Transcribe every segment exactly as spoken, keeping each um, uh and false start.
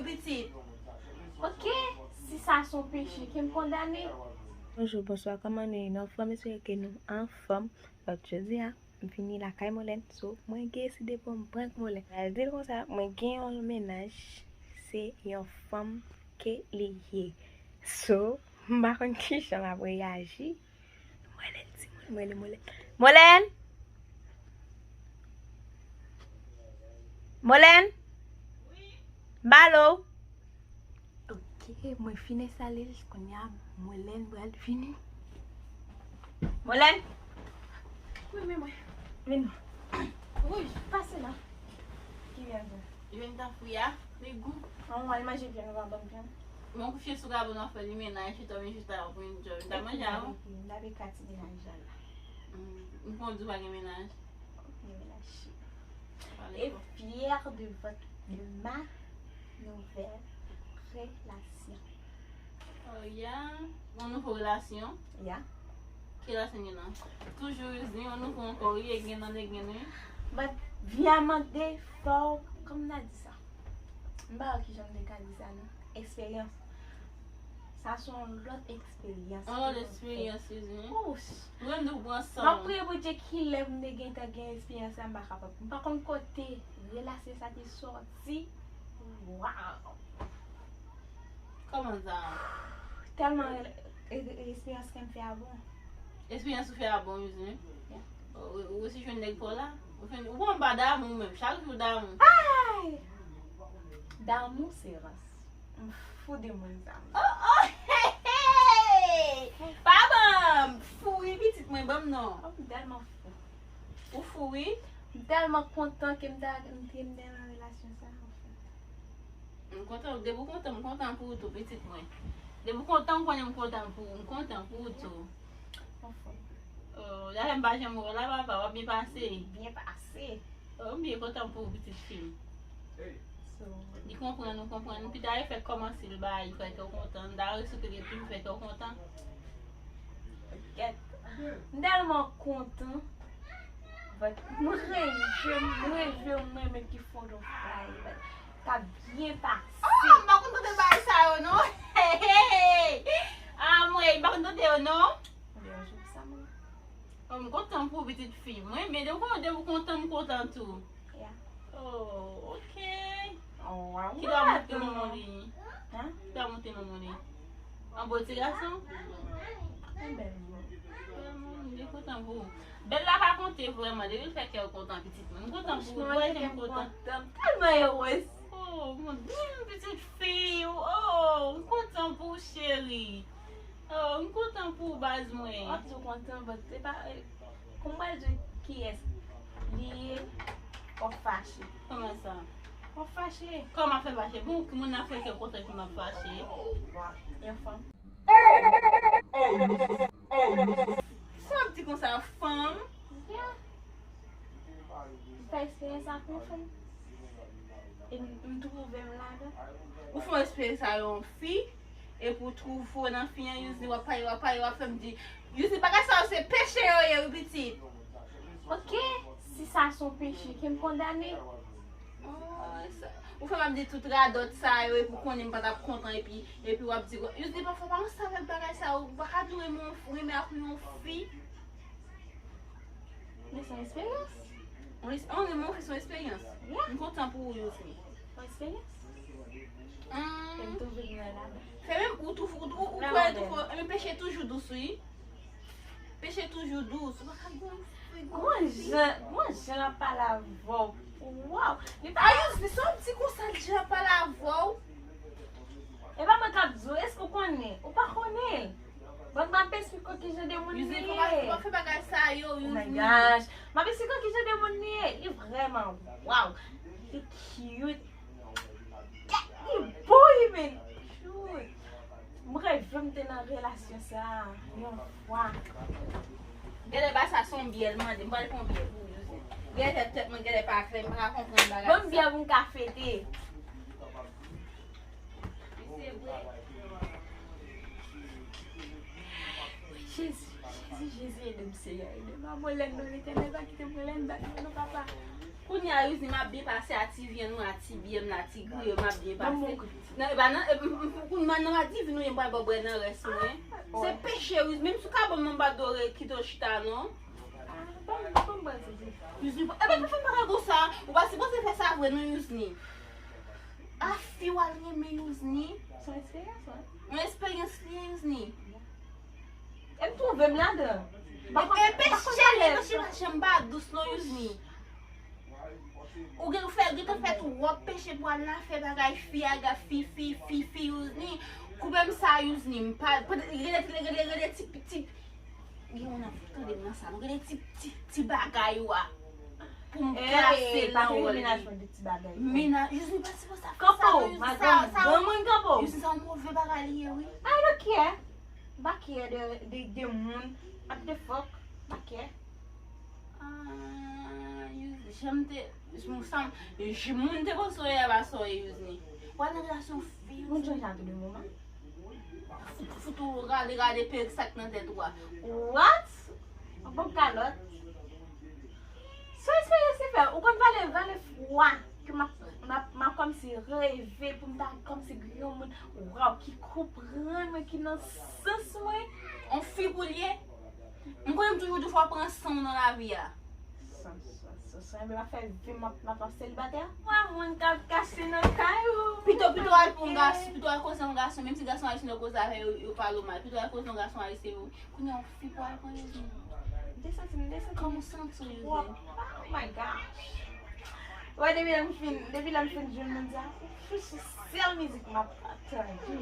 Pitit. Ok, si sa se yon peche, ke m kondane. Bonjou, bonswa, kòman nou ye? Nou anfòm, espere ke nou anfòm. Bon, jodi a, m vini lakay Molène, so, mwen gen deside pou m prank Molène. Al di l konsa, mwen gen yon mennaj, se yon fanm ke li ye. So, m pa konn kijan l ap reyaji. Molène, timoun, Molène, Molène. Molène! Molène! M ba l ou. Ok, mwen fin enstale l, kounye a Molène pral vini. Molène! Wi, men mwen. Vin. Wi, pase la. Ki vyann sa? Vyann tan fri a, li gou. An, w al manje vyann, ou pa ban m vyann. Mwen kouche sou gabo nan fè li mennaj, chita, men chita, pou enjoy. M ta manje a, wi. M ta pe ka ti mennaj la. Mm, m konn di w pa gen mennaj. Gen mennaj. Pale fò. Et fière de votre, de ma nouvelle relation. Oh, yeah. Yon nouvo relasyon? Yeah. Ki relasyon gen nan? Toujou Yuzny, yon nouvo ankò, wi, e gen nan e gen, wi. But, vya mande fò, kòman n a di sa? M pa wè kijan m te ka di sa, non. Eksperyans. Sa se yon lòt eksperyans. Yon lòt eksperyans, Yuzny. Ouch. Mwen, nou pran san. M ap priye Bondye kilè pou m te gentan gen eksperyans la, m pa kapab. M pa konn kote relasyon sa te sòti. Waw. Kòman sa? Tèlman e-, e-, eksperyans ke m fè a bon. Eksperyans ou fè a bon, Yuzny? Yeah. Ou, ou resi jwenn nèg pa w la? Ou fin, ou pran pa damou menm, chak jou damou. Ay! Damou se rans. M fou de moun sa. Oh, oh, hey, hey! Pa ban m! Fou wi, pitit mwen, ban m non. Oh, m tèlman fou. Ou fou wi? M tèlman kontan ke m ta, ke m te nan relasyon sa, anfen. M kontan, depi w kontan, m kontan pou ou tou, pitit mwen. Depi w kontan, ou konnen m kontan pou ou, m kontan pou ou tou. Anfen. Oh, dayè m pa janm wè w la, papa, w ap byen pase. Byen pase. Oh, m byen kontan pou ou, pitit fi m. So, li konprann, ou konprann. Pita e fè kòmanse l bay, fè kè w kontan. M ta resouke l epi m fè kè w kontan. Gèt. M tèlman kontan. But mwen reve, mwen reve, mwen menm ki fondon fly. But ta byen pase. Ah, m pa konn tande bagay sa yo, non. Hey, hey, hey. Ah, mwen, m pa konn tande yo, non. Mwen yon jou sa, mwen. Oh, m kontan pou pitit fi mwen, men depi w, depi w kontan, m kontan tou. Yeah. Oh, ok. Oh, wow. Ki la monte non li? Hein? Ki la monte non li? An bo ti gason? An bèl moun. Bèl moun, li kontan pou ou. Bèl la pa konte vrèman, depi l fè kè w kontan, pitit mwen. M kontan pou ou, m kontan. M tèlman erez. Oh, mon Dieu, pitit fi, oh, m kontan pou ou, cheri. Oh, m kontan pou ou, baz mwen. W ap di w kontan, but se pa, eh, kòman m pral di w kiyès li ye, w ap fache. Kòman sa? W ap fache. Kòman fè fache? Bon, ki moun nan fè kè kontan ki m ap fache? Yon fanm. Sa w ap di konsa, fanm? Yeah. M fè eksperyans ak yon fanm. E m, m twouve m ladan. Ou fè eksperyans ak yon fi, epi w twouve w nan fi an, Yuzny, w ap pale, w ap pale, w ap fè m di, Yuzny, bagay sa yo se peche yo ye, wi, pitit. Ok, si sa se yon peche, ke m kondane? Oh, sa, ou fè m ap di tout radòt sa yo, epi w konnen m pa t ap kontan, epi, epi w ap di, Yuzny, pafwa pa ansanm avèk bagay sa yo, ou pa ka tou renmen yon, renmen ak yon fi. Men se yon eksperyans. Yon es-, yon renmen yon fi se yon eksperyans. Yeah. M kontan pou ou, Yuzny. Yon eksperyans. Hmm. E m twouve m nan ladan. Fè menm ou twouve, ou, ou, ou kwè tou fò, men peche toujou dous, wi. Peche toujou dous. Ou pa ka gon fi, gon fi. Gon jan, gon jan l ap pale avè w. Waw. Li pa. A Yuzny, sa w ap di konsa, l di l ap pale avè w? E pa mwen k ap di w, èske w konnen? Ou pa konnen l. Bon, m ap esplike w kijan de moun li ye. Yuzny, fò pa, fò pa fè bagay sa yo, Yuzny. Oh my gosh. M ap esplike w kijan de moun li ye. Li vrèman, waw. Li cute. Li bo, wi, men. Cute. M reve m te nan relasyon sa a yon fwa. Genlè ba sa se yon byè l mande, m pral pran yon byè pou ou, Yuzny. Genlè tèt mwen genlè pa klè, m pa ka konprann bagay sa. Ban m byè pou m ka fete. Jezi, Jezi, Jezi, ede m, Seyè, ede m. A Molène non, Letènèl, pa kite Molène bat non, non, papa. Kounye a, Yuzny, m ap byen pase a ti vyann ou, a ti byè m la, ti griye, m ap byen pase. Nan, e pa nan, e, m, m, kounye a nan a ti vyann ou ye, m pral ba w bwè nan rès mwen. Se peche, Yuzny, menm si w ka ban m, m pa dwe kite w chita, non. Yuzny, e pa fè m bagay konsa, ou pa sipoze fè sa vre, non, Yuzny. A fi w al renmen, Yuzny. Se yon eksperyans, wi. Yon eksperyans li ye, Yuzny. E m twouve m ladan. E peche li, peche pa janm pa dous non, Yuzny. Ou gen, ou fè, gentan fè twòp peche pou al nan fè bagay fi, aga fi, fi, fi, fi, Yuzny. Koupe m sa, Yuzny. M pa, rele, rele, rele, ti, ti, gen moun ap tande m nan sa, rele ti, ti, ti bagay ou a. Pou m kase nan wòl li. Mennaj mwen de ti bagay. Mennaj, Yuzny pa sipoze fè sa, Yuzny, sa, sa, Yuzny, sa yon move bagay li ye, wi. I don't care. M pa care de, de, de moun. What the fuck? M pa care. Ah, Yuzny, jan m te, m sanm, j-, moun te panse w ye a pa sa w ye, Yuzny. W al nan relasyon fi, Yuzny. Moun chanje a tou de moman. Fout, fout ou rale, rale perik sa k nan tèt ou a. What? Yon bon kalòt. Se eksperyans li fè. Ou konn valè, valè fwa ke m ap, m ap, m ap kòmsi reve pou m ta kòmsi gen yon moun, waw, ki konprann mwen, ki nan sans mwen. On fi pou l ye. M konnen m toujou di w fò w pran san w nan lavi a. San, san, san, san. Ebyen, m ap fè vi m, m ap, m ap, ap selibatè. Mwen, moun k ap kache nan kay ou. Pito, pito al pran yon gason, pito al koze yon gason, menm si gason ayisyen yo koze avè yo, yo pale w mal. Pito al koze yon gason ayisyen, yo. Kounye a, yon fi pou al pran yo. M te santi, m te santi. Kòman w santi w, Yuzny? Oh my gosh. Wè, depi lè m fin, depi lè m fin jwenn moun sa, se sèl mizik m ap tande.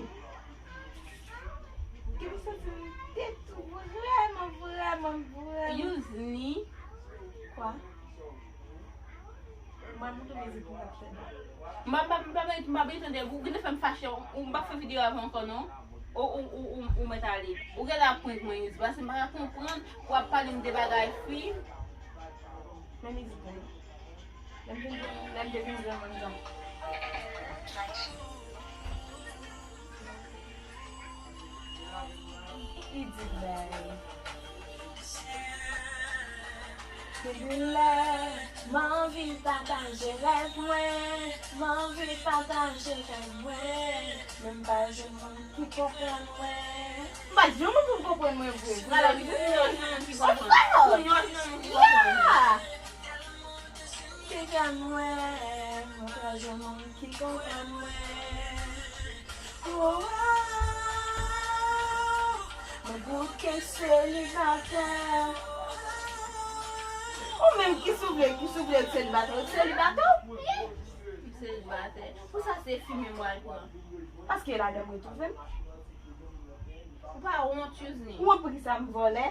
Ke m santi m te tou vrèman, vrèman, vrèman. Yuzny. Kwa? Mwen, m tou mizik m ap tande. M pa, m pa, m pa, m pa bezwen tande. Ou gentan fè m fache. Ou, m pa fè videyo avè w ankò, non. Ou, ou, ou, ou, ou mèt ale. Ou genlè ap prank mwen, Yuzny. Paske m pa ka konprann pou w ap pale m de bagay fi. Men mizik mwen. Lè m vin, lè m te vin jwenn moun jan. Li di bèl. Depi lè m anvi pataje rèv mwen, m anvi pataje rèv mwen, men m pa jwenn moun ki konprann mwen. M pa jwenn moun pou m konprann mwen vre, vre. Alò, jis kounye a w jwenn moun ki konprann ou. Yeah! Ki konprann mwen, mwen pa jwenn moun ki konprann mwen. Oh, oh, oh. Mwen bouke selibatè. Ou menm ki sou vle, ki sou vle selibatè, ou selibatè ou ye? M selibatè. Pou sa se fi menm w al pran. Paske ladan mwen twouve m. Ou pa wont, Yuzny? Ou wont pou kisa m vòlè?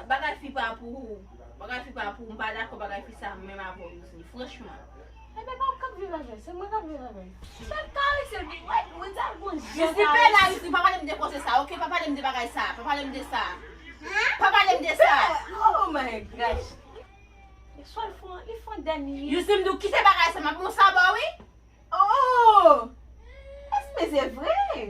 Bagay fi pa pou ou. Bagay fi pa pou ou. M pa dakò bagay fi sa menm avè w, Yuzny. Franchman. Ebyen, pa ou k ap viv avè l, se mwen k ap viv avè l. Sèl kare se li, wè, wè, sa l gon jan. Yuzny, pe la, Yuzny, pa pale m de koze sa, oke? Pa pale m de bagay sa, pa pale m de sa. Pa pale m de sa. Oh my gosh. Swa l fon, li fon dènye. Yuzny, m di w kite bagay sa, m ap bon saba, wi. Oh! Èske se vre?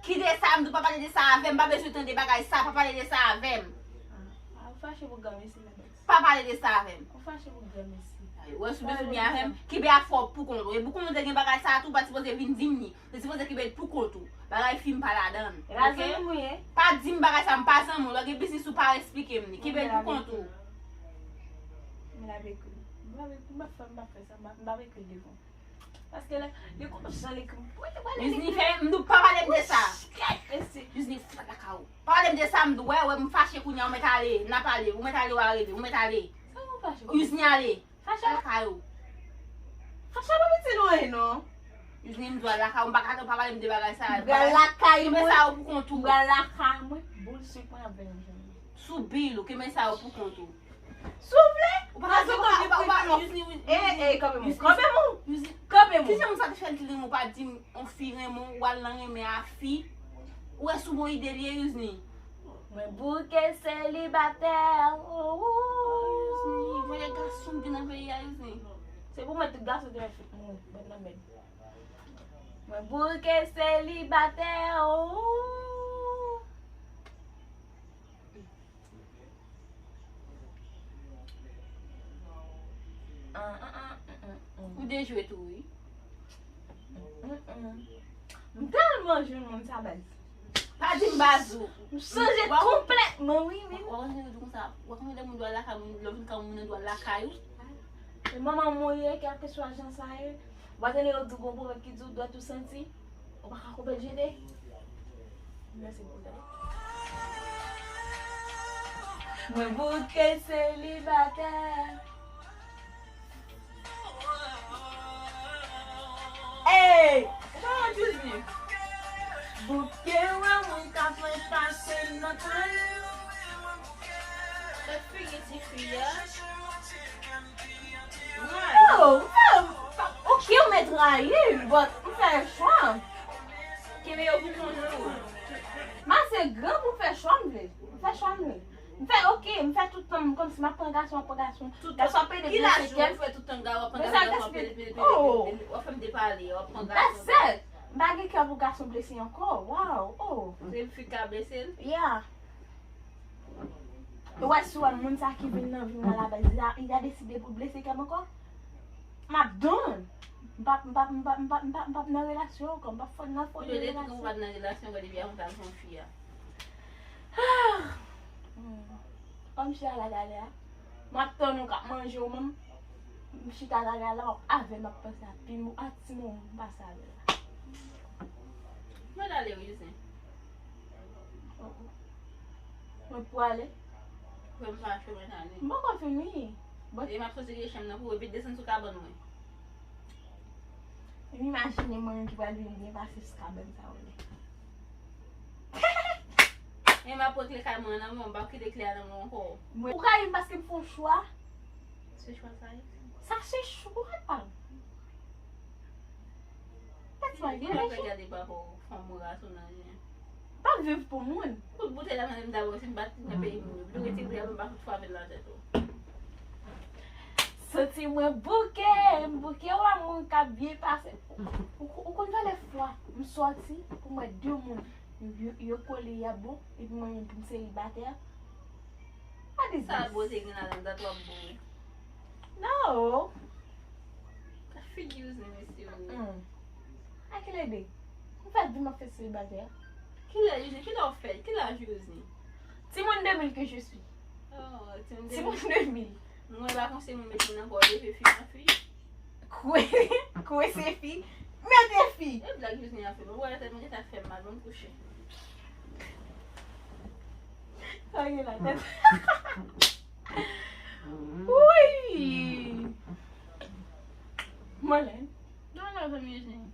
Kite sa, m di w pa pale de sa avè m, m pa bezwen tande bagay sa, pa pale de sa avè m. Ah, ah, ou fache pou granmesi, mèt. Pa pale de sa avè m. Ou fache pou granmesi. Ay, ou wè si w bezwen byen avè m, kenbe afè w pou kont ou. E pou kont ou te gen bagay sa a tou, ou pa t sipoze vin di m li. Ou te sipoze kenbe l pou kont ou. Bagay fi m pa ladan l. Oke? Pa di m bagay sa, m pa zanmi w. Lè w gen biznis ou pa esplike m li. Kenbe l pou kont ou. M la vek ou. M pa vek ou, m pa fè, m pa fè sa, m pa, m pa vek ou devan. Paske lè, li gon jan li, mwen te pale li. Yuzny fè, m di w pa pale m de sa. Yuzny fè lakay ou. Pa pale m de sa, m di w, wè, wè, m fache kounye a, ou mèt ale, n ap ale, ou mèt ale, w a rele, ou mèt ale. Sa ou fache? Yuzny ale. Fache lakay ou. Fache pa piti lwen, non. Yuzny, m di w al lakay ou, m pa ka tann, pa pale m de bagay sa. M pral lakay mwen. Kenbe sa yo pou kont ou. M pral lakay mwen, boul sik mwen ap vin jwenn. Sou bil ou, kenbe sa yo pou kont ou. Si w vle, ou pa ka di, ou pa, ou pa, Yuzny, Yuzny, eh, eh, kanpe mwen, Yuzny, kanpe mwen, Yuzny, kanpe mwen. Kijan moun sa te fè l di renmen w, pa di m, on fi renmen w, w al nan renmen a fi. Ou wè sou bon ide l ye, Yuzny. Mwen bouke selibatè, oh, oh, oh. Yuzny, voye gason ki nan peyi a, Yuzny. Se pou mwen tout gason te fèt mouri, bòn nan mèd. Mwen bouke selibatè, oh, oh, oh. An, an, an, mm, mm, mm. Ou dejwe tou, wi. Mm, mm. M tèlman jwenn moun sa, baz. Pa di m baz ou. M chanje konplètman, wi, wi. Ou konn yo di konsa, ou konn de moun dwe al lakay moun, lè w vin kay moun nan dwe al lakay ou. E manman m ou ye, kèlkeswa jan sa ye. Ou pa tande yo di gon pwovèb ki di ou dwèt ou santi. Ou pa ka koupe l jete. Mèsi pou tèt. Mwen bouke selibatè. Ey! Ou pa wè Djouzny? Bouke wè moun k ap pase nan kay. Gad figi tifi a. Oh, m fè, ok, ou mèt rayi m, but m fè chwa m. Kenbe yo pou kont ou. M ase gran pou m fè chwa m vle. M fè chwa m vle. M fè, ok, m fè tout tan m kòmsi m ap pran gason, m ap pran gason. Gason ap pede blese kè l. Ou fè tout tan gason, w ap pran gason, gason ap pede, pede, pede, pede, pede, w ap fè m depale, w ap pran gason. That's it. M pa gen kè pou gason blese ankò. Wow, oh. Se fi k ka blese l? Yeah. E w wè si w wè moun sa ki vin nan vi m nan la baz, li a, li a deside pou l blese kè m ankò. M ap done. M p ap, m p ap, m p ap, m p ap, m p ap, m p ap nan relasyon ankò. M p ap fò nan fò nan relasyon. Ou te di w pa t nan relasyon ankò depi avan w t al pran fi a. Hmm. Kòm chita la talè a. M ap tann ou k ap manje w menm. M chita talè a la, w ap avè m, m ap panse a pi mou, a ti mou m pase avè l la. Mwen t ale wi, Zen. Oh, oh. Mwen pou ale? Fè m fache mwen t ale. M poko fini. But e m ap soti de chanm nan pou w epi desann sou kabann mwen. M imajine mwen menm ki pral vin byen pase sou kabann sa ou ye. E m ap pran kle kay mwen nan men w, m p ap kite kle a nan men w ankò. Mwen, ou rayi m paske m fè yon chwa. Se chwa sa ye? Sa se chwa pa m. That's my decision. Gade papa w, fanm ou raso nan jen. M p ap viv pou moun. Kout boutèy la nan men m dabò, si m bat nan peyi moun yo. Pito retire boutèy la, m pa fout frape l nan tèt ou. Santi mwen bouke, m bouke, w wè moun k ap byen pase. Ou, ou konn valè fwa m sòti pou m wè de moun yo, yo kole y ap bon, epi mwen menm pou m selibatè. What is this? Sa boze gen ladan, dat w ap bon. No. Ka figi Youzin, mesye. Mm. A kilè de? M fè di m ap fè selibatè. Kilè Youzin? Kilè w fèt? Kilè Youzin? Timoun de mil que je suis. Oh, timoun de mil. Timoun de mil. Mwen pa konseye moun mete nan kò leve fi nan fi. Kwe, kwe se fi. Mete fi. E blag Youzin ap fè. Mwen wè tèt mwen gentan fè m mal, mwen kouche. Sa gen la tèt. Wi. Mwen lè. Dona zanmi Youzin.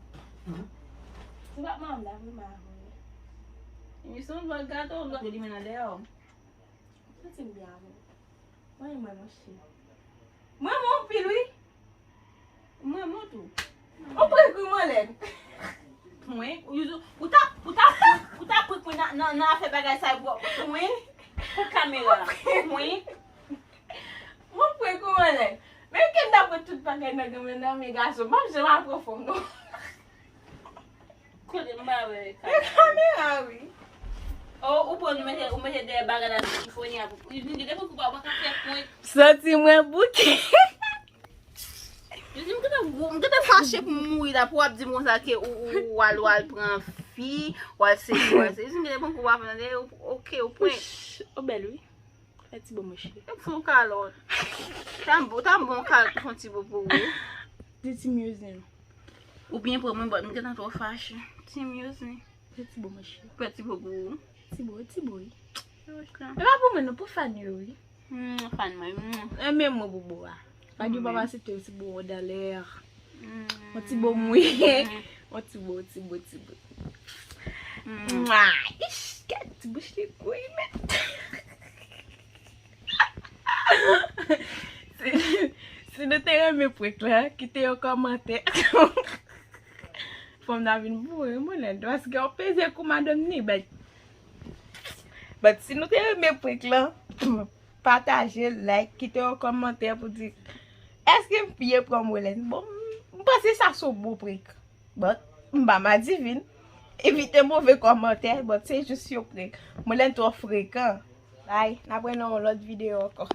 Se pa manman la, vre ma. Emisyon dwa gato, dwa li men nan dèyè. Santi m byen avè w. Mwen renmen w, monchè. Mwen renmen w anpil, wi. Mwen renmen w tou. Ou prank wi, Mòlèn. Prank? Ou, ou ta, ou ta prank, ou ta prank mwen nan, nan, nan afè bagay sa yo, prank? Pou kamera. Prank? Mwen prank wi, Mòlèn. Men ke m ta pran tout bagay nan, nan, nan men gason. M p ap janm al pran fanm, non. Kote m pa wè kamera. E kamera, wi. Oh, ou pran, ou mete, ou mete dèyè bagay la sou telefòn an. Ou vin gen depi ou pa, ou pa ka fè pwen. Santi mwen bouke. Yo di m gentan gwo, m gentan fache pou m mouri la, pou w ap di m konsa ke ou, ou, ou al, ou al pran fi, ou al se, ou al se. Yo di m gentan pran kou pa tande, ok, ou pwen. Wouch, ou bèl, wi. Fè ti bo mouche. Fè yon kalòt. Tann bon, tann bon kalòt pou fè yon ti bo pou ou. Di ti Myouzin. Ou byen pran mwen, but m gentan twò fache. Ti Myouzin. Fè ti bo mouche. Fè ti bo pou ou. Ti bo, ti bo, wi. E pa pou mwen, non, pou fan yo, wi. Hmm, fan mwen. Hmm. E menm mwen, bobo a. Fadyo pa pase te ti bo dalè. Mm. On ti bo mouye. On ti bo, ti bo, ti bo. Mm. Mwa. Ish, gad ti bouch li gwo, men. Si, si nou te renmen prank la, kite yon kòmantè. Fanm nan vin boure, mwen lè. Paske w peze kou madanm ni, but, but si nou te renmen prank la, pataje, like, kite yon kòmantè pou di, èske m byen pran Mòlèn? Bon, m, m panse sa se yon bon prank. But, m pa madivin. Evite move kòmantè, but se jis yon prank. Mòlèn twò frekan. Bye, n ap wè nan yon lòt videyo ankò.